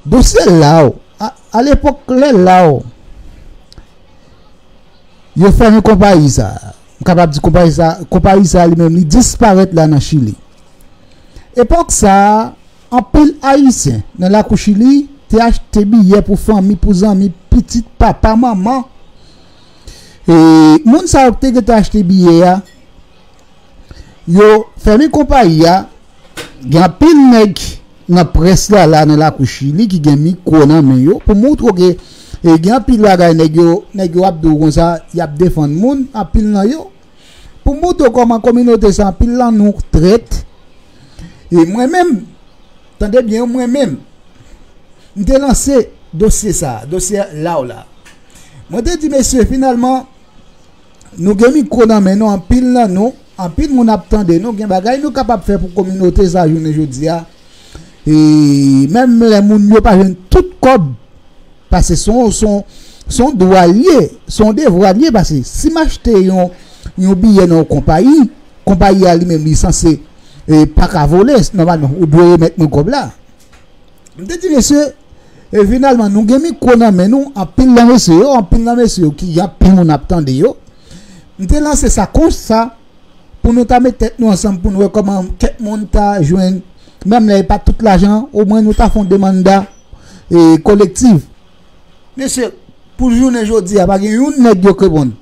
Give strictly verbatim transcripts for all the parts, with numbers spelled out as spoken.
Dosye Law, a, alepòk lè Law, yo fèmen konpayi sa. M kapab di konpayi sa, konpayi sa li menm li disparèt la nan Chili. Epòk sa, anpil Ayisyen nan lakou Chili te achte biyè pou fanmi, pou zanmi, pitit, papa, manman. E moun sa yo ki te gentan achte biyè a, yo fèmen konpayi a. Gen anpil nèg nan près la, la nan lakou Chili ki gen mikwo nan men yo pou montre ke, e, gen anpil bagay nèg yo, nèg yo ap di w konsa, y ap defann moun, anpil nan yo. Pou montre w kòman kominote sa, anpil nan nou trèt. E mwen menm, tande byen, mwen menm, m te lanse dosye sa, dosye Law la. Mwen te di, mesye, finalman, nou gen mikwo nan men nou, anpil nan nou, anpil moun ap tande nou, gen bagay nou kapab fè pou kominote sa jounen jodi a. E menm lè moun yo pa jwenn tout kòb, paske se yon, se yon, se yon dwa l ye, se yon devwa l ye, paske si m achte yon, yon biyè nan yon konpayi, konpayi a li menm li sanse, e, pa ka vole, nòmalman, ou dwe remèt mwen kòb la. M te di, mesye, e finalman, nou gen mikwo nan men nou, anpil nan mesye yo, anpil nan mesye yo ki anpil moun ap tande yo. M te lanse sa konsa, pou nou ta met tèt nou ansanm, pou nou wè kòman kèk moun ta jwenn, menm lè e pa tout lajan, omwen nou ta fè yon demanda, e, kolektiv. Mesye, pou jounen jodi a, pa gen youn nèg yo k reponn.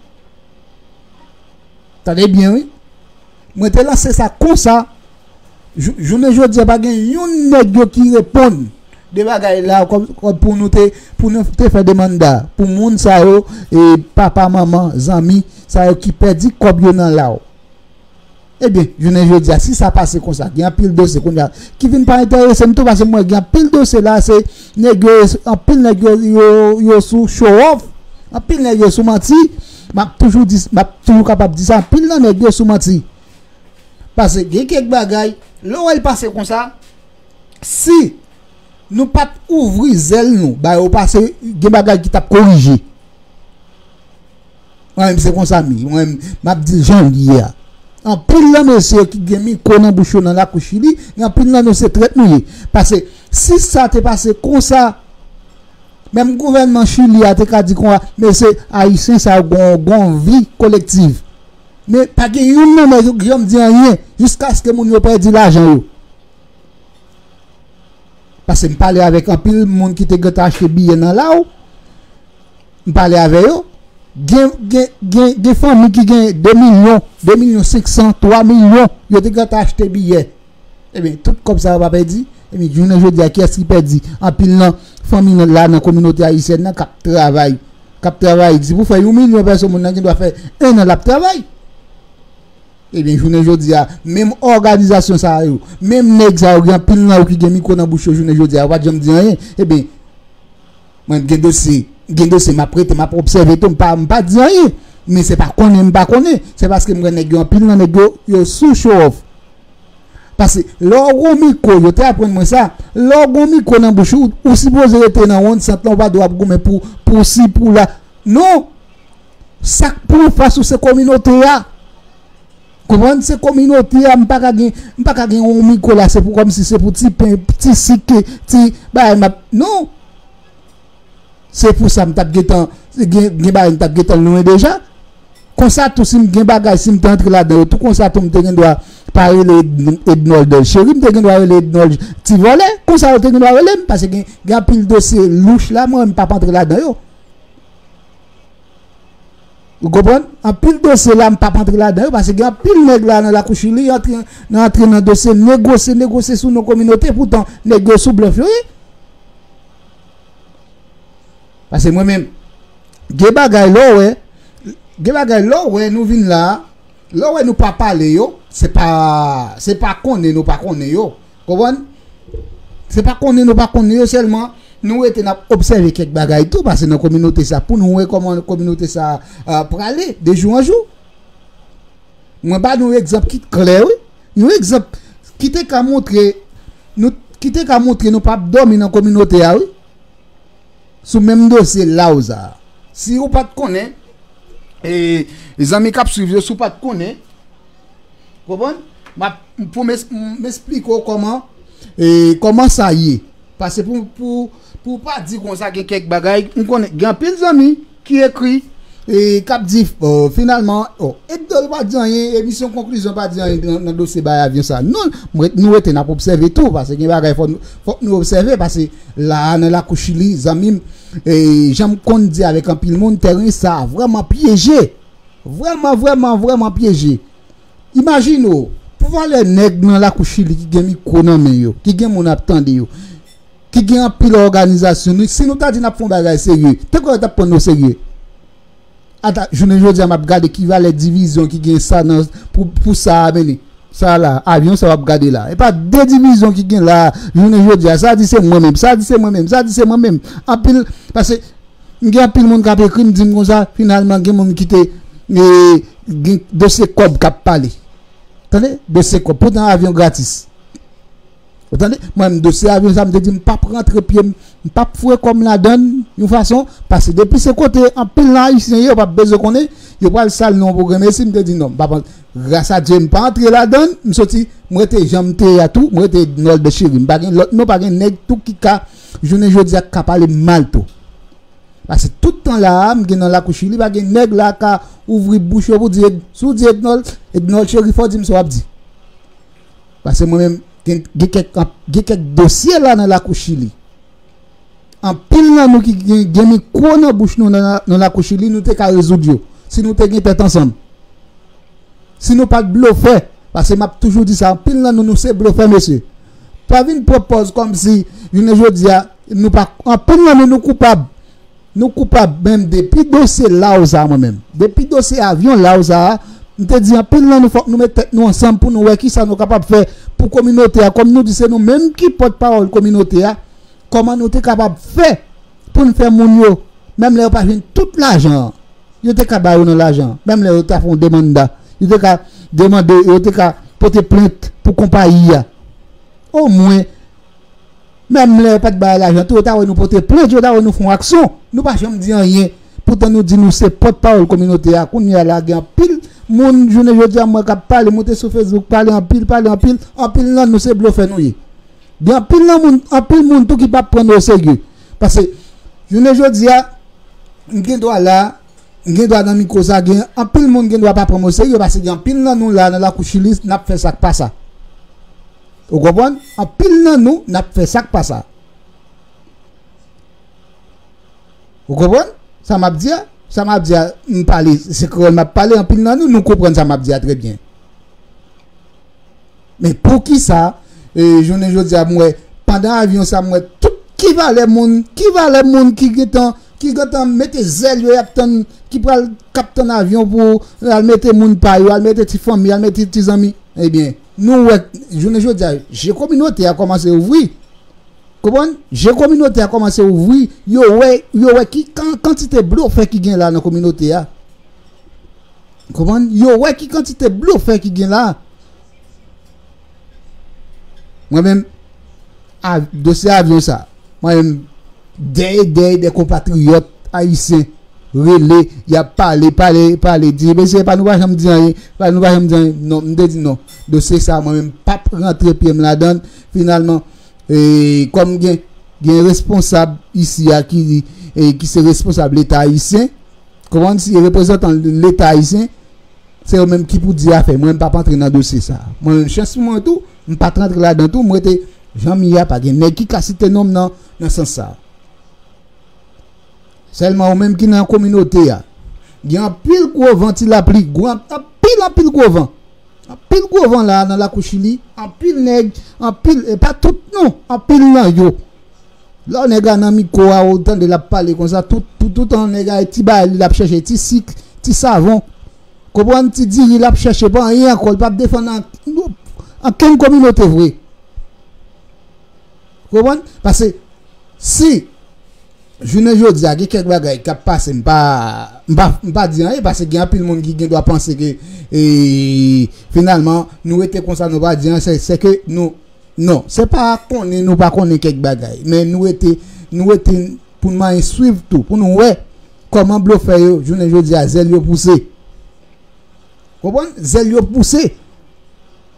Tande byen, wi. Mwen te lanse sa konsa. Jou-, jounen jodi a, pa gen youn nèg yo ki reponn de bagay la, kòm, kòm pou nou te, pou nou te fè demanda pou moun sa yo, e papa, manman, zanmi, sa yo ki pèdi kòb yo nan Law. Ebyen, jounen jodi a, si sa pase konsa, gen anpil dosye kounye a ki vin pa enterese m tou, paske mwen gen anpil dosye la, se nèg yo, anpil nèg yo, yo, yo sou show off, anpil nèg yo sou manti. M ap toujou di, m ap toujou kapab di sa, anpil nan nèg yo sou manti. Paske gen kèk bagay, lè w wè l pase konsa, si nou pa t ouvri zèl nou ba yo pase, gen bagay ki t ap korije. Mwen menm se konsa m ye. Mwen menm, m ap di l jan l ye a. Anpil nan mesye ki gen mikwo nan bouch yo nan lakou Chili, gen anpil nan nou se trèt nou ye. Paske si sa te pase konsa, menm gouvènman Chili a te ka di konsa, mesye ayisyen sa yo gon, gon vi kolektiv. Men pa gen youn nan nèg yo ki janm di anyen, jiskaske moun yo pèdi lajan yo. Paske m pale avèk anpil moun ki te gentan achte biyè nan Law. M pale avè yo. Gen, gen, gen, gen fanmi ki gen de milyon, de milyon senksan, twa milyon, yo te gentan achte biyè. Ebyen, tout kòb sa yo pa pèdi. Ebyen, jounen jodi a, kiyès ki pèdi? Anpil nan fanmi nan, la nan kominote ayisyèn nan k ap travay. K ap travay. Si pou fè yon milyon pèsòn, moun nan gen dwa fè en an l ap travay. Ebyen, jounen jodi a, menm òganizasyon sa yo, menm nèg sa yo, gen anpil nan yo ki gen mikwo nan bouch yo jounen jodi a, yo pa t janm di anyen. Ebyen, mwen, m gen dosye, m gen dosye, m ap rete, m ap obsève tou, m pa, m pa di anyen. Men se pa konnen m pa konnen, se paske m wè nèg yo, anpil nan nèg yo, yo sou show off. Paske lè w gon mikwo, yo te aprann mwen sa, lè w gon mikwo nan bouch ou, ou sipoze rete nan wonn sant lan, ou pa dwe ap goumen pou, pou si, pou la. Non! Sa k pou anfas ou se kominote a. Konprann? Se kominote a, m pa ka gen, m pa ka gen yon mikwo la, se pou kòmsi se pou ti pen, ti sik, ti bagay m ap, non! Se pou sa m t ap gentan, gen, gen bagay m t ap gentan lwen deja. Konsa tou, si m gen bagay, si m te antre ladan yo, tou konsa tou, m te gen dwa pa rele Ed-, Ednòld Cheri, m te gen dwa rele Ednòld Ti Vòlè. Konsa yo te gen dwa rele m, paske gen, gen anpil dosye louch la, mwen, m p ap antre ladan yo. Ou konprann? Anpil dosye la, m p ap antre ladan yo, paske gen anpil nèg la nan lakou Chili, antre, nan antre nan dosye, negosye, negosye sou non kominote, poutan nèg yo sou blòf yo ye. Paske mwen menm, gen bagay lè w wè, gen bagay lè w wè nou vin la, lè w wè nou pa pale yo, se pa, se pa konnen nou pa konnen yo. Konprann? Se pa konnen nou pa konnen yo sèlman, nou rete n ap obsève kèk bagay tou, paske nan kominote sa, pou nou wè kòman kominote sa, a, prale de jou an jou. Mwen ba nou yon egzanp ki klè, wi. Yon egzanp ki te ka montre nou, ki te ka montre nou p ap dòmi nan kominote a, wi. Sou menm dosye Law sa. Si ou pa t konnen, e, zanmi k ap swiv yo, si w pa t konnen, konprann? M ap, pou m es-, m esplike w kòman, e, kòman sa ye. Paske pou, pou, pou pa di konsa gen kèk bagay, m konnen gen anpil zanmi ki ekri, e k ap di, oh, finalman, oh, Ednol pa di anyen, emisyon konklizyon pa di anyen nan, nan dosye bay avyon sa. Non, m ret-, nou rete n ap obsève tou, paske gen bagay fòk nou, fòk nou obsève, paske la a nan lakou Chili, zanmi m, e jan m konn di avèk anpil moun, tèren sa a vrèman pyeje. Vrèman, vrèman, vrèman pyeje. Imajine w, pou valè nèg nan lakou Chili ki gen mikwo nan men yo, ki gen moun ap tande yo, ki gen anpil òganizasyon, nou, si nou ta di n ap fè yon bagay serye, te kwè yo t ap pran nou serye? Ata, jounen jodi a, m ap gade ki valè divizyon ki gen sa nan, pou, pou sa a mennen. Sa la, avyon sa w ap gade la. E pa de divizyon ki gen la, jounen jodi a. Sa di se mwen menm, sa di se mwen menm, sa di se mwen menm. Anpil, paske m gen anpil moun k ap ekri m, di m konsa, finalman, gen moun ki te, e, gen dosye kòb k ap pale. Tande? Dosye kòb. Poutan avyon gratis. Ou tande? Mwen menm, dosye avyon sa, m te di, m p ap rantre pye m, m p ap foure kò m ladann, yon fason, paske depi se kote anpil nan Ayisyen ye, yo p ap bezwen konnen, yo pral sal non pwogram. E si m te di non, m p ap, gras a Dye, m pa antre ladann, m soti, m rete jan m te ye a tou, m rete Ednol de Cheri. M pa gen lòt non, pa gen nèg tou ki ka, jounen jodi a, ka pale m mal tou. Paske tout tan la a, m gen nan lakou Chili, pa gen nèg la ka ouvri bouch yo pou di, Ed-, si w di Ednol, Ednol Cheri, fò w di m sa w ap di. Paske mwen menm, gen, gen kèk, gen kèk dosye la nan lakou Chili. Anpil nan nou ki gen, gen mikwo nan bouch nou nan, nan lakou Chili, nou te ka rezoud yo. Si nou te gen tèt ansanm. Si nou pa t blofè, paske m ap toujou di sa, anpil nan nou, nou se blofè, mesye. Pa vin pran pòz kòmsi, jounen jodi a, nou pa, anpil nan nou, nou koupab. Nou koupab menm depi dosye Law sa a, mwen menm. Depi dosye avyon Law sa a, m te di anpil nan nou fòk nou met tèt nou ansanm pou nou wè kisa nou kapab fè pou kominote a. Kòm nou di se nou menm ki pòtpawòl kominote a, kòman nou te kapab fè pou n fè moun yo, menm lè yo pa jwenn tout lajan an, yo te ka ba yo nan lajan an, menm lè yo ta fè yon demanda, yo te ka demande, yo te ka pote plent pou konpayi a. Omwen, menm lè yo pa t bay lajan tou, yo ta wè nou pote plent, yo ta wè nou fè yon aksyon. Nou pa janm di anyen. Poutan nou di nou se pòtpawòl kominote a. Kounye a la, gen anpil moun, jounen jodi a, m wè k ap pale, moute sou Facebook, pale anpil, pale anpil. Anpil nan nou se blofè nou ye. Gen anpil nan moun, anpil moun tou ki p ap pran nou oserye. Paske, jounen jodi a, m gen dwa la, m gen dwa nan mikwo sa, gen anpil moun gen dwa pa pran m oserye, paske gen anpil nan nou la, nan lakou Chili, n ap fè sa k pa sa. Ou konprann? Anpil nan nou, n ap fè sa k pa sa. Ou konprann? Sa m ap di a? Sa m ap di a, m pale, se kreyòl m ap pale, anpil nan nou, nou konprann sa m ap di a trè byen. Men poukisa, e, jounen jodi a, m wè, pandan avyon sa, m wè tout ki valè moun, ki valè moun ki gentan, ki gentan mete zèl yo, y ap tann, ki pral, k ap tann avyon pou al mete moun pa yo, al mete ti fanmi, al mete ti zanmi. Ebyen, nou wè, jounen jodi a, je kominote a kòmanse ouvri. Konprann? Je kominote a kòmanse ouvri, yo wè, yo wè ki kan-, kantite blofè ki gen la nan kominote a. Konprann? Yo wè ki kantite blofè ki gen la. Mwen menm, a, dosye avyon sa, mwen menm, dèyè, dèyè de konpatriyòt ayisyen rele, y ap pale, pale, pale, di, mesye, pa nou pa janm di anyen, pa nou pa janm di anyen. Non, m te di non. Dosye sa, mwen menm, p ap rantre pye m ladan l. Finalman, e, kòm gen, gen responsab isi a ki, e, ki se responsab Leta ayisyen, konprann, si reprezantan Leta ayisyen, se yo menm ki pou di afè. Mwen, m p ap antre nan dosye sa. Mwen menm, chans pou mwen tou, m pa t rantre ladan tou, m rete jan m ye a, pa gen nèg ki ka site non m nan, nan sans sa. Sèlman ou menm ki nan kominote a. Gen anpil gwo van ti lapli, gwo, anpil, anpil gwo van. Anpil gwo van la nan lakou Chili, anpil nèg, anpil, e pa tout non, anpil nan yo. Lè nèg la nan mikwo a, ou tande l ap pale konsa, tout, tout, tout tan nèg la ti bagay li l ap chèche, ti sik, ti savon. Konprann, ti diri l ap chèche, pa anyen ankò, li p ap defann an-, ankenn kominote vre. Konprann? Paske si jounen jodi a gen kèk bagay k ap pase, m pa, m pa, m pa di anyen, paske gen anpil moun ki gen dwa panse ke, e, finalman, nou rete konsa, nou pa di anyen, se, se ke nou, non, se pa konnen nou pa konnen kèk bagay, men nou rete, nou rete pou n manyen swiv tou, pou nou wè kòman blofè yo, jounen jodi a, zèl yo pouse. Konprann? Zèl yo pouse.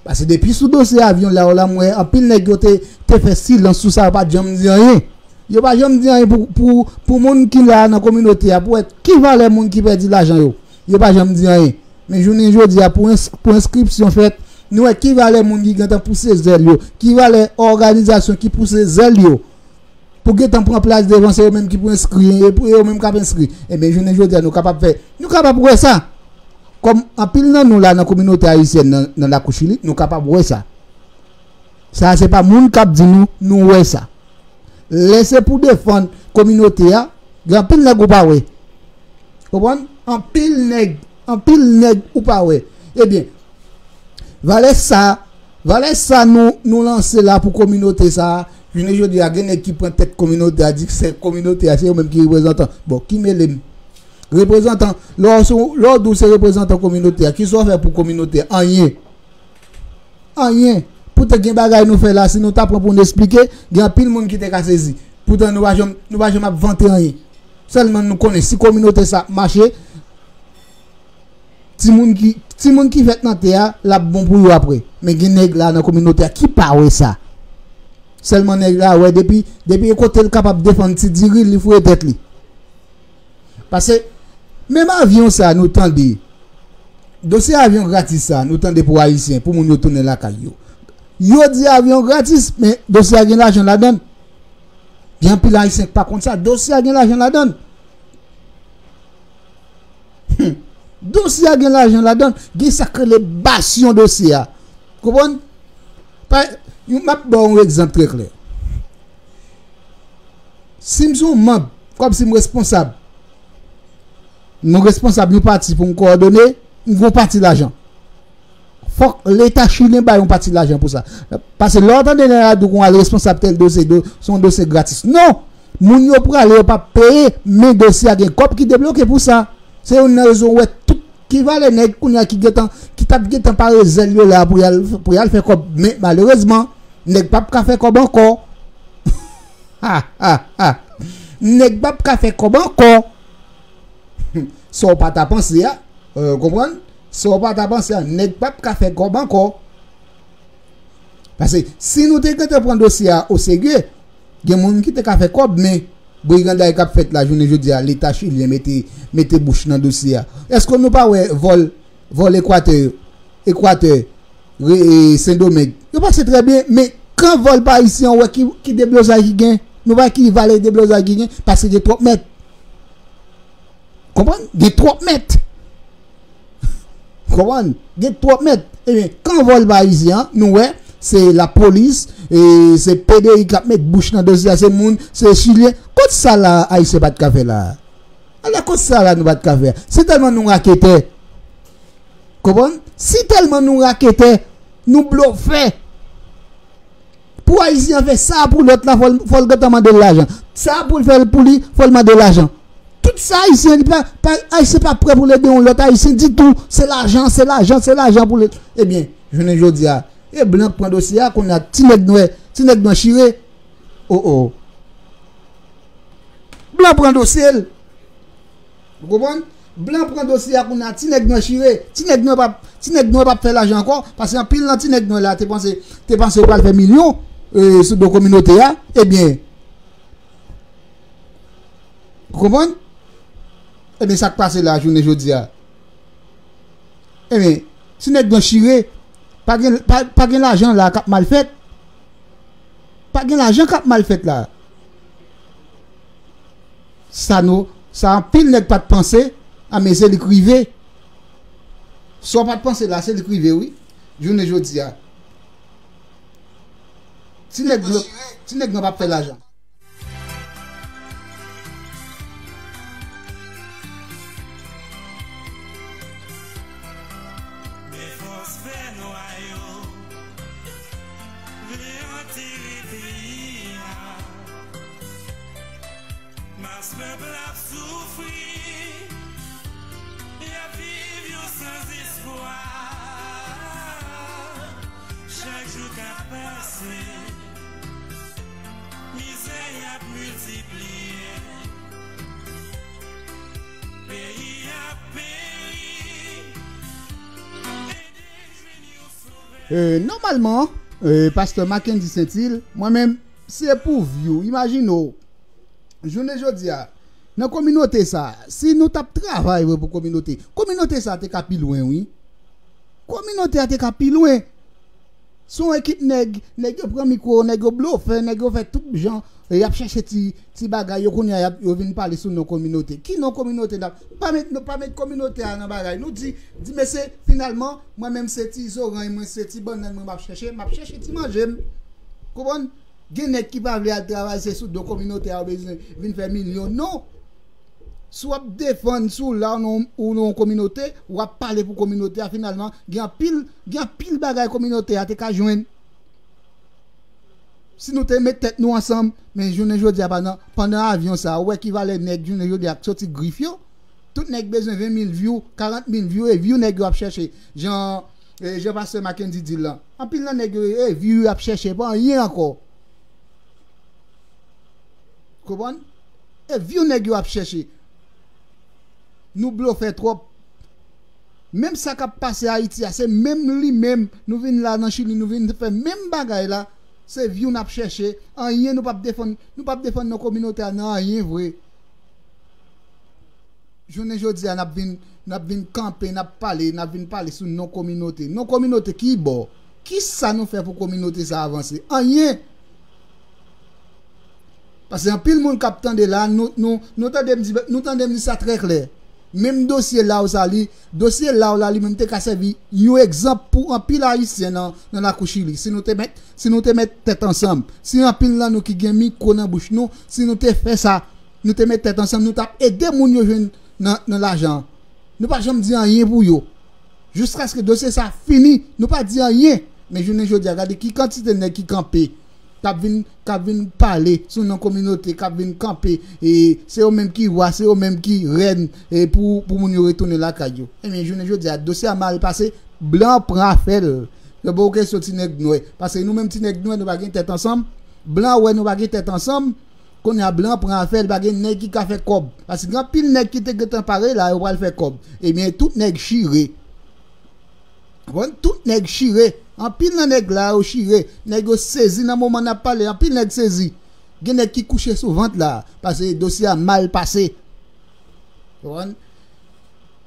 Paske depi sou dosye avyon la, la m wè anpil nèg yo te, te fè silans sou sa, yo pa t janm di anyen. Yo pa janm di anyen pou, pou, pou moun ki la nan kominote a, pou wè ki valè moun ki pèdi lajan yo. Yo pa janm di anyen. Men jounen jodi a, pou ens-, pou enskripsyon fèt, nou wè ki valè moun ki gentan pouse zèl yo, ki valè òganizasyon ki pouse zèl yo pou gentan pran plas devan, se yo menm ki pou enskri, e pou yo menm k ap enskri. Ebyen, jounen jodi a, nou kapab fè, nou kapab wè sa. Kòm anpil nan nou la nan kominote ayisyèn nan, nan lakou Chili, nou kapab wè sa. Sa a se pa moun k ap di nou, nou wè sa. Lè se pou defann kominote a, gen anpil nèg ou pa wè. Konprann? Anpil nèg, anpil nèg ou pa wè. Ebyen, valè sa, valè sa nou, nou lanse la pou kominote sa a, jounen jodi a, gen nèg ki pran tèt kominote a, di se kominote a, se yo menm ki reprezantan. Bon, ki mele m? Reprezantan, lè w sou, lè w di w se reprezantan kominote a, kisa w fè pou kominote a? Anyen. Anyen. Poutan gen bagay nou fè la, si nou ta pran pou n esplike, gen anpil moun ki te ka sezi. Poutan nou pa janm, nou pa janm ap vante anyen. Sèlman nou konnen si kominote sa ap mache, timoun ki, timoun ki fèt nan tè a, l ap bon pou yo apre. Men gen nèg la nan kominote a ki pa wè sa. Sèlman nèg la wè depi, depi e kote l kapab defann ti diri l, li foure tèt li. Paske menm avyon sa nou tande, dosye avyon gratis sa nou tande pou Ayisyen, pou moun yo tounen lakay yo. Yo di avyon gratis, men dosye a gen lajan ladan l. Gen anpil Ayisyen ki pa konn sa, dosye a gen lajan ladan l. Hmm. Dosye a gen lajan ladan l, gen sa k rele basyon dosye a. Konprann? Pa, yon, m ap ba w yon egzanp trè klè. Si m se yon manm, kòmsi m responsab, m responsab yon pati pou m kowòdone, m gen yon pati lajan. Fòk Leta chilyen bay yon pati lajan pou sa. Paske lè w tande nèg la di w al responsab tèl dosye, do, se yon dosye gratis. Non! Moun yo prale, yo p ap peye, men dosye a gen kòb ki debloke pou sa. Se youn nan rezon w wè tout ki valè nèg kounye a ki gentan, ki t ap gentan pare zèl yo la pou y al, pou y al fè kòb. Men malerezman, nèg p ap ka fè kòb ankò. Ha, ha, ha. Nèg p ap ka fè kòb ankò. Sa w pa ta panse a, euh, konprann? Sa w pa ta panse a, nèg p ap ka fè kòb ankò. Paske si nou te gentan pran dosye a oserye, gen moun ki te ka fè kòb, men briganday k ap fèt la jounen jodi a, Leta chilyen mete, mete bouch nan dosye a. Èske nou pa wè vòl, vòl Ekwatè, Ekwatè, re-, e, Sendomeng? Yo pase trè byen, men kan vòl pa ayisyen an wè ki, ki deblozay ki gen? Nou pa wè ki valè deblozay ki gen? Paske gen twòp mèt. Konprann? Gen twòp mèt. Konprann? Gen twòp mèt. Ebyen, kan vòl pa ayisyen an, nou wè, se lapolis, e se P D I k ap met bouch nan dosye a, se moun, se chilyen. Kot sa la, ayisyen pa t ka fè la? Ala kot sa la, nou pa t ka fè? Si tèlman nou raketè. Konprann? Si tèlman nou raketè, nou blofè. Pou ayisyen an fè sa pou lòt la, fò l, fò l gentan mande l lajan. Sa pou l fè l pou li, fò l mande l lajan. Tout sa ayisyen, li pa, pa, ayisyen pa prè pou l ede yon lòt ayisyen ditou. Se lajan, se lajan, se lajan pou l. Ebyen, jounen jodi a, e blan k pran dosye a, kounye a ti nèg nwè, ti nèg nwè chire. O, o. Blan pran dosye l. Ou konprann? Blan pran dosye a kounye a, ti nèg nwè chire, ti nèg nwè p ap, ti nèg nwè p ap fè lajan ankò, paske anpil nan ti nèg nwè la te panse, te panse yo pral fè milyon, e, sou do kominote a, ebyen, ou konprann? Ebyen, sa k pase la, jounen jodi a? Ebyen, ti nèg nwè chire, pa gen, pa, pa gen lajan la k ap mal fèt. Pa gen lajan k ap mal fèt la. Sa nou, sa anpil nèg pa t panse, a men se li k rive. Sa w pa t panse la, se li k rive, wi. Jounen jodi a. Ti nèg, ti nèg nan p ap fè lajan. Men fòs fè nwa yo vle antere peyi a. Mas pèp la ap soufri, y ap viv yon sanzespwa. Chak jou k ap pase, mizè y ap miltipliye. Peyi a ap peri. Ede jwenn yon sovè. E, nòmalman, e, pastè Mackendy Saintil, mwen menm, se pou view. Imajine w, jounen jodi a, nan kominote sa, si nou t ap travay vre pou kominote, kominote sa te ka pi lwen, wi. Kominote a te ka pi lwen. Se yon ekip nèg, nèg yo pran mikwo, nèg yo blofè, nèg yo fè tout jan, e y ap chèche ti, ti bagay yo, kounye a y ap, yo vin pale sou non kominote. Ki non kominote n ap, pa met, nou pa met kominote a nan bagay. Nou di, di, mesye, finalman, mwen menm se ti zoranj, mwen se ti bannann, mwen m ap chèche, m ap chèche ti manje m. Konprann? Gen nèg ki pa vle al travay, se sou do kominote a yo bezwen vin fè milyon. Non! Si w ap defann, si w la ou nan, ou nan yon kominote, w ap pale pou kominote a, finalman, gen anpil, gen anpil bagay kominote a te ka jwenn. Si nou te met tèt nou ansanm, men jounen jodi a, pandan, pandan avyon sa, ou wè ki valè nèg jounen jodi a k soti grif yo? Tout nèg bezwen ven mil view, karant mil view, e view nèg yo ap chèche. Jan, e, jan pastè Mackendy di l lan. Anpil nan nèg yo, e view yo ap chèche, pa anyen ankò. Konprann? E view nèg yo ap chèche. Nou blofè twòp. Menm sa k ap pase Ayiti a, se menm li menm. Nou vin la nan Chili, nou vin fè menm bagay la. Se view n ap chèche. Anyen nou p ap defann, nou p ap defann nan kominote a nan anyen vre. Jounen jodi a, n ap vin, n ap vin kanpe, n ap pale, n ap vin pale sou non kominote. Non kominote ki bò? Kisa nou fè pou kominote sa avanse? Anyen! Paske anpil moun k ap tande la, nou, nou, nou tande m di, nou tande m di sa trè klè. Menm dosye Law sa li, dosye Law la li menm te ka sèvi yon egzanp pou anpil Ayisyen nan, nan lakou Chili. Si nou te met, si nou te met tèt ansanm, si anpil nan nou ki gen mikwo nan bouch nou, si nou te fè sa, nou te met tèt ansanm, nou t ap ede moun yo jwenn nan, nan lajan an. Nou pa janm di anyen pou yo. Jiskaske dosye sa fini, nou pa di anyen. Men jounen jodi a, gade ki kantite nèg ki kanpe, k ap vin, k ap vin pale sou non kominote, k ap vin kanpe, e se yo menm ki wa, se yo menm ki rèn, e pou, pou moun yo retounen lakay yo. Ebyen, jounen jodi a, dosye a mal pase, blan pran afè l. Yo ba w kesyon ti nèg nwè. Paske nou menm ti nèg nwè, nou pa gen tèt ansanm. Blan wè nou pa gen tèt ansanm. Kounye a blan pran afè l, pa gen nèg ki ka fè kòb. Paske gen anpil nèg ki te gentan pare la, yo pral fè kòb. Ebyen, tout nèg chire. Konprann? Tout nèg chire. Anpil nan nèg la, yo chire. Nèg yo sezi nan moman n ap pale. Anpil nèg sezi. Gen nèg ki kouche sou vant la. Paske dosye a mal pase. Konprann?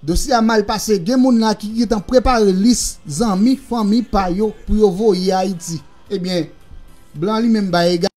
Dosye a mal pase. Gen moun la ki gentan prepare lis zanmi, fanmi pa yo pou yo voye Ayiti. Ebyen, blan li menm bay ega.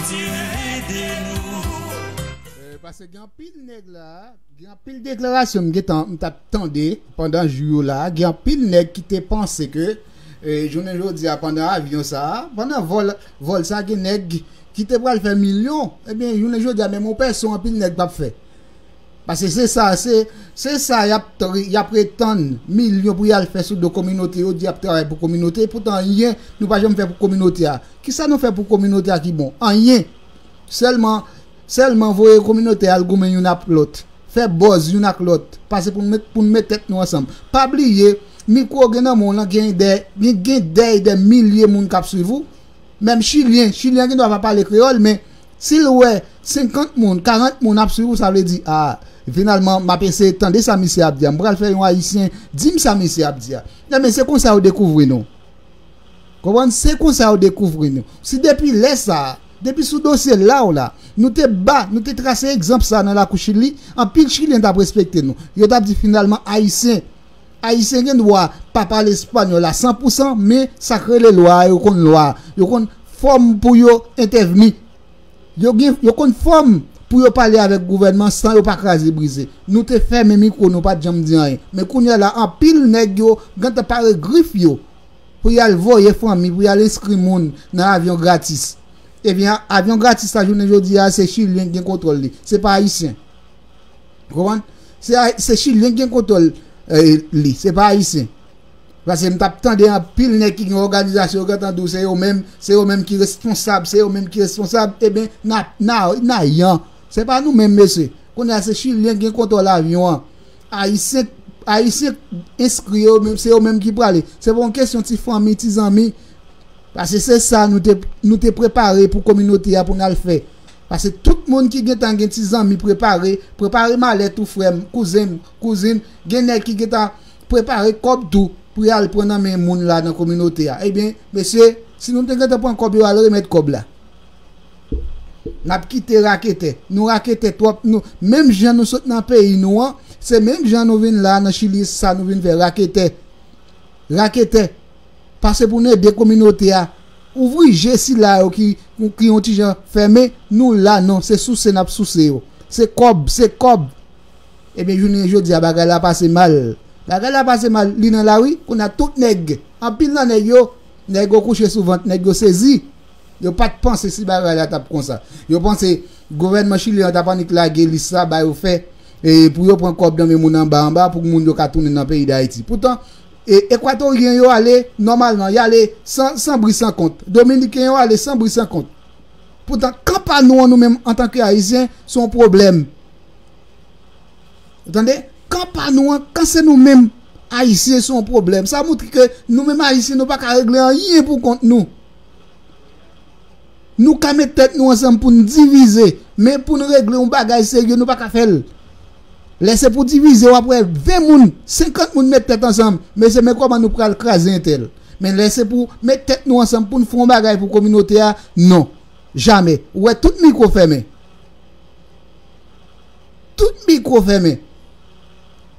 Bondye ede nou. Eh, paske gen anpil nèg la, gen anpil deklarasyon m gentan, m t ap tande pandan jou yo la. Gen anpil nèg ki te panse ke, eh, jounen jodi a, pandan avyon sa, pandan vòl, vòl sa, gen nèg ki te pral fè milyon. Ebyen, jounen jodi a, menm yon pèson, anpil nèg p ap fè. Paske se sa, se, se sa y ap, y ap pretann milyon pou y al fè sou do kominote yo, di y ap travay pou kominote, poutan anyen nou pa janm fè pou kominote a. Kisa nou fè pou kominote a ki bon? Anyen. Sèlman, sèlman voye kominote a al goumen youn ak lòt. Fè buzz youn ak lòt. Pase pou n met, pou n met tèt nou ansanm. Pa bliye, mikwo gen nan men w lan, gen dè, gen, gen dè e dè milye moun k ap swiv ou. Menm Chilyen, Chilyen gendwa pa pale kreyòl, men si l wè senkant moun, karant moun ap swiv ou, sa vle di, a, finalman, m ap eseye tande sa misye ap di a. M pral fè yon Ayisyen di m sa misye ap di a. Ebyen, se konsa yo dekouvri nou. Konprann? Se konsa yo dekouvri nou. Si depi lè sa a, depi sou dosye Law la, nou te ba, nou te trase egzanp sa a nan lakou Chili, anpil Chilyen t ap respekte nou. Yo t ap di finalman, Ayisyen, Ayisyen gen dwa pa pale espanyòl a san pou san, men sa k rele lwa a, yo konn lwa a. Yo konn fòm pou yo entèvni. Yo gen, yo konn fòm pou yo pale avèk gouvènman san yo pa kraze brize. Nou te fèmen mikwo nou, pa t janm di anyen. Men kounye a la, anpil nèg yo gentan pare grif yo pou y al voye fanmi, pou y al enskri moun nan avyon gratis. Ebyen, avyon gratis la, jounen jodi a, se Chilyen ki gen kontwòl li. Se pa Ayisyen. Ou konprann? Se, se Chilyen ki gen kontwòl li. Se pa Ayisyen. Paske m t ap tande anpil nèg ki gen òganizasyon, yo gentan di w se yo menm, se yo menm ki responsab, se yo menm ki responsab. Ebyen, n a, n a, n a yan. Se pa nou menm, mesye. Kounye a, se Chilyen ki gen kontwòl avyon an. Ayisyen, Ayisyen enskri yo menm, se yo menm ki prale. Se pa yon kesyon ti fanmi, ti zanmi. Paske se sa nou te, nou te prepare pou kominote a pou n al fè. Paske tout moun ki gentan gen ti zanmi prepare, prepare malèt ou frè m, kouzen m, kouzin, gen nèg ki gentan prepare kòb tou pou y al pran nan men moun la nan kominote a. Ebyen, mesye, si nou te gentan pran kòb yo, al remèt kòb la. N ap kite raketè. Nou raketè twòp. Nou, menm jan nou sot nan peyi nou an, se menm jan nou vin la nan Chili, sa nou vin fè, raketè. Raketè. Pase pou n ede kominote a. Ouvri je sila yo ki, ki yon ti jan fèmen, nou la non, se souse n ap souse yo. Se kòb, se kòb. Ebyen, jounen jodi a, bagay la pase mal. Bagay la pase mal, li nan lari, kounye a tout nèg, anpil nan nèg yo, nèg yo kouche sou vant, nèg yo sezi. Yo pa t panse si bagay la t ap konsa. Yo panse gouvènman chilyen an t ap annik lage lis la ba yo fè, e, pou yo pran kòb nan men moun anba anba pou moun yo ka tounen nan peyi Dayiti. Poutan, e, Ekwatoryen yo ale nòmalman, y ale san, san bri san kont. Dominiken yo ale san bri san kont. Poutan, kan pa nou an nou menm antanke Ayisyen, se yon pwoblèm. Ou tande? Kan pa nou an, kan se nou menm Ayisyen, se yon pwoblèm. Sa montre ke nou menm Ayisyen, nou pa ka regle anyen pou kont nou. Nou ka met tèt nou ansanm pou n divize, men pou n regle yon bagay serye, nou pa ka fè l. Lè se pou divize, w ap wè ven moun, senkant moun met tèt ansanm, mesye, men kòman nou pral kraze entèl. Men lè se pou met tèt nou ansanm pou n fè yon bagay pou kominote a, non. Jamè. Ou wè tout mikwo fèmen. Tout mikwo fèmen.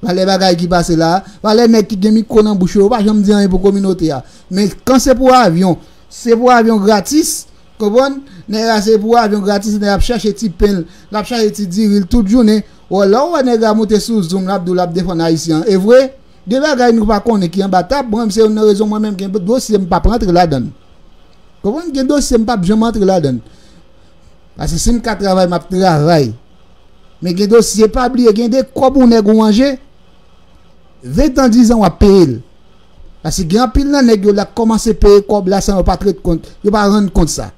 Valè bagay ki pase la, valè nèg ki gen mikwo nan bouch yo, yo pa janm di anyen pou kominote a. Men kan se pou avyon, se pou avyon gratis, konprann? Nèg la se pou avyon gratis, nèg ap chache ti pen l, l ap chache ti diri l tout jounen. Wè, lè w wè nèg la moute sou Zoom, l ap di w l ap defann Ayisyen an. E vre, gen bagay nou pa konnen ki anba tab, mwen menm se youn nan rezon mwen menm gen dosye m p ap rantre ladan l. Konprann? Gen dosye m p ap janm antre ladan l. Paske si m ka travay, m ap travay. Men gen dosye, pa bliye, gen de kòb yon nèg ou manje, ven tan dizan w ap peye l. Paske gen anpil nan nèg yo la k kòmanse peye kòb la san yo pa t ret kont, yo pa rann kont sa.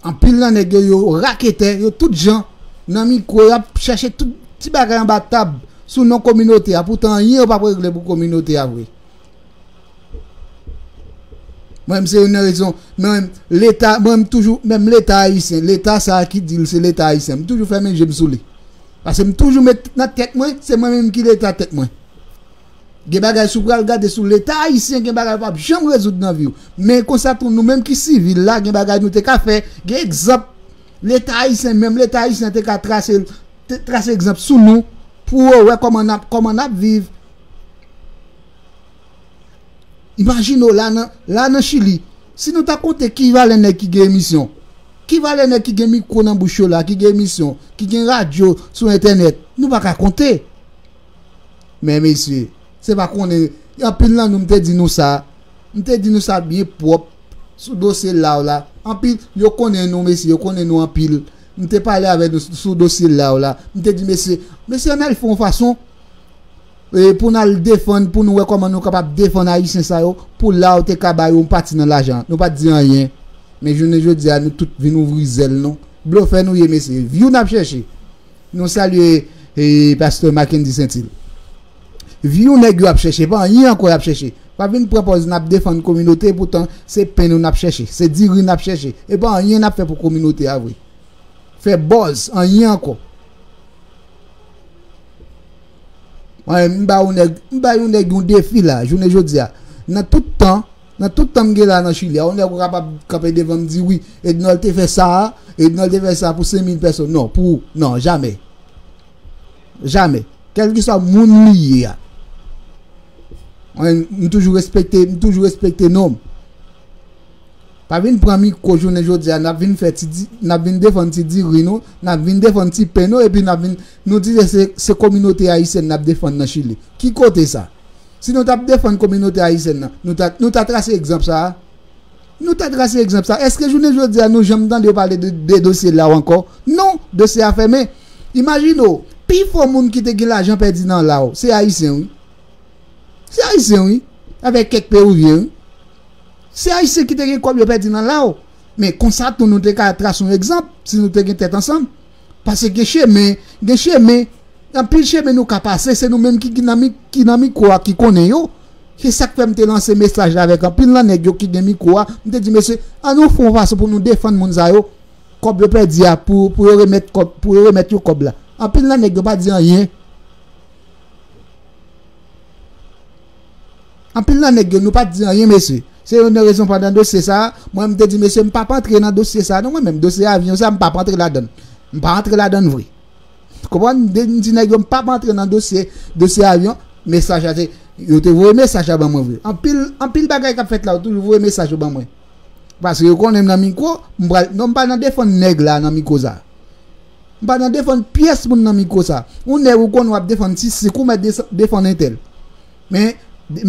Anpil nan nèg yo, yo raketè, yo tout jan, nan mikwo, y ap chache tout ti bagay anba tab, sou non kominote a, poutan anyen yo p ap regle pou kominote a vre. Mwen menm se youn nan rezon, mwen menm, Leta, mwen menm toujou, menm Leta ayisyen, Leta sa a ki di l se Leta ayisyen, m toujou fèmen je m sou li. Paske m toujou met nan tèt mwen, se mwen menm ki Leta tèt mwen. Gen bagay si w pral gade sou Leta ayisyen, gen bagay w p ap janm rezoud nan vi w. Men konsa tou, nou menm ki sivil la, gen bagay nou te ka fè, gen egzanp, Leta ayisyen, menm Leta ayisyen te ka trase, te trase egzanp sou nou, pou yo wè kòman n ap, kòman n ap viv. Imajine w la nan, la nan Chili, si nou ta konte ki valè nèg ki gen emisyon, ki valè nèg ki gen mikwo nan bouch yo la, ki gen emisyon, ki gen radyo sou entènèt, nou pa ka konte. Men mesye, se pa konnen, anpil nan nou, m te di nou sa, m te di nou sa byen pwòp sou dosye Law la. Anpil, yo konnen nou, mesye, yo konnen nou anpil. M te pale avè nou sou, sou dosye Law la. M te di, mesye, mesye, ann al fè yon fason, e, pou n al defann, pou nou wè kòman nou kapab defann Ayisyen sa yo, pou Law te ka ba yo yon pati nan lajan. Nou pa t di anyen. Men jounen jodi a, nou tout vin ouvri zèl nou. Blofè nou ye, mesye. View n ap chèche. Nou salye, e, pastè Mackendy Saintil. View nèg yo ap chèche, pa anyen ankò y ap chèche. Pa vin pran pòz n ap defann kominote, poutan se pen nou n ap chèche, se diri n ap chèche. E pa anyen n ap fè pou kominote a vre. Fè buzz, anyen ankò. Mwen, m ba yon nèg, m ba yon nèg yon defi la, jounen jodi a. Nan tout tan, nan tout tan m gen la nan Chili a, yon nèg ou kapab kanpe devan m di, wi, Ednòl te fè sa a, Ednòl te fè sa pou senk mil pèsòn. Non, pou ou, non, jamè. Jamè. Kèlkeswa moun li ye a. Mwen, m toujou respekte, m toujou respekte nonm. Pa vin pran mikwo jounen jodi a, n ap vin fè ti di, n ap vin defann ti diri nou, n ap vin defann ti pen nou, epi n ap vin, nou di se, se kominote ayisyèn n ap defann nan Chili. Ki kote sa? Si nou t ap defann kominote ayisyèn nan, nou ta, nou ta trase egzanp sa a? Nou ta trase egzanp sa. Èske jounen jodi a nou janm tande yo pale de, de dosye Law ankò? Non, dosye a fèmen. Imajine w, pi fò moun ki te gen lajan pèdi nan Law, se ayisyen wi. Se ayisyen wi. Avèk kèk perivyen wi. Se ayisyen ki te gen kòb yo pèdi nan Law. Men konsa tou nou te ka trase yon egzanp si nou te gen tèt ansanm. Paske gen chemen, gen chemen, anpil chemen nou ka pase, se nou menm ki, ki nan mi, ki nan mikwo a ki konnen yo. Se sa k fè m te lanse mesaj la avèk anpil nan nèg yo ki gen mikwo a. M te di, mesye, an nou fè yon fason pou nou defann moun sa yo. Kòb yo pèdi a, pou, pou yo remèt kòb, pou yo remèt yo kòb la. Anpil nan nèg yo pa di anyen. Anpil nan nèg yo, nou pa t di anyen, mesye. Se youn nan rezon pandan dosye sa a, mwen m te di, mesye, m p ap antre nan dosye sa a, non, mwen menm, dosye avyon sa a, m p ap antre ladann. M pa antre ladann vre. Konprann? M te di nèg yo, m p ap antre nan dosye, dosye avyon, mesaj la te, yo te voye mesaj la ban mwen vre. Anpil, anpil bagay k ap fèt la, yo toujou voye mesaj yo ban mwen. Paske yo konnen m nan mikwo, m pral, non, m pa nan defann nèg la nan mikwo sa. M pa nan defann pyès moun nan mikwo sa. Yon nèg ou konnen w ap defann ti sik ou mèt defann entèl. Men,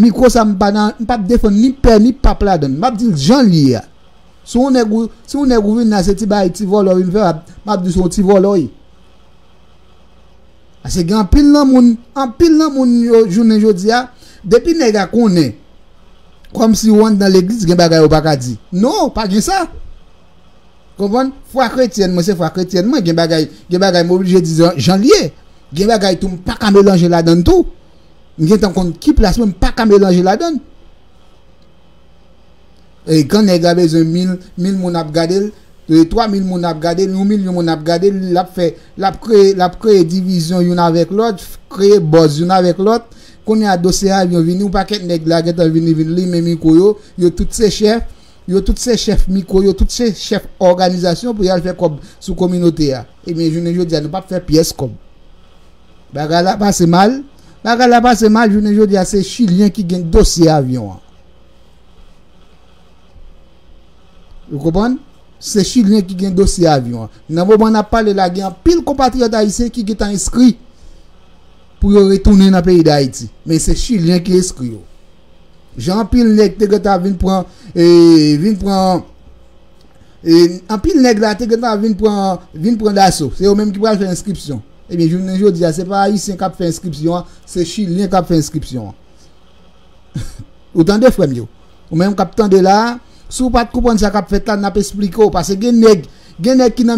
mikwo sa m pa nan, m p ap defann ni pè ni pap ladann. M ap di l jan l ye a. Si yon nèg ou, si yon nèg ou vin la se ti bagay ti vòlò vin fè, m ap, m ap di se yon ti vòlò w ye. Paske gen anpil nan moun, anpil nan moun yo jounen jodi a, depi nèg a konnen, kòmsi ou anndan legliz, gen bagay ou pa ka di. Non, pa gen sa. Konprann? Fwa kretyèn mwen se fwa kretyèn mwen, gen bagay, gen bagay m oblije di jan, jan l ye. Gen bagay tou m pa ka melanje ladann tou. M gentan konn ki plas mwen, m pa ka melanje ladann. E kan nèg la bezwen mil, mil moun ap gade l, e twa mil moun ap gade l, yon milyon moun ap gade l, l ap fè, l ap kreye, l ap kreye divizyon youn avèk lòt, kreye buzz youn avèk lòt. Kounye a dosye avyon vini, yon pakèt nèg la gentan vini, vin limen mikwo yo, yo tout se chèf, yo tout se chèf mikwo, yo tout se chèf òganizasyon pou y al fè kòb sou kominote a. Ebyen, jounen jodi a, nou p ap fè pyès kòb. Bagay la pase mal, bagay la pase mal, jounen jodi a, se Chilyen ki gen dosye avyon an. Ou konprann? Se Chilyen ki gen dosye avyon an. Nan moman n ap pale la, gen anpil konpatriyòt ayisyen ki gentan enskri pou yo retounen nan peyi Dayiti. Men se Chilyen ki enskri yo. Jan anpil nèg te gentan vin pran, e, vin pran, e, anpil nèg la te gentan vin pran, vin pran daso. Se yo menm ki pral fè enskripsyon. Ebyen, jounen jodi a, se pa ayisyen k ap fè enskripsyon an, se Chilyen k ap fè enskripsyon an. Ou tande, frè m yo? Ou menm k ap tande la a, si w pa t konprann sa k ap fèt la, n ap esplike w. Paske gen nèg, gen nèg ki nan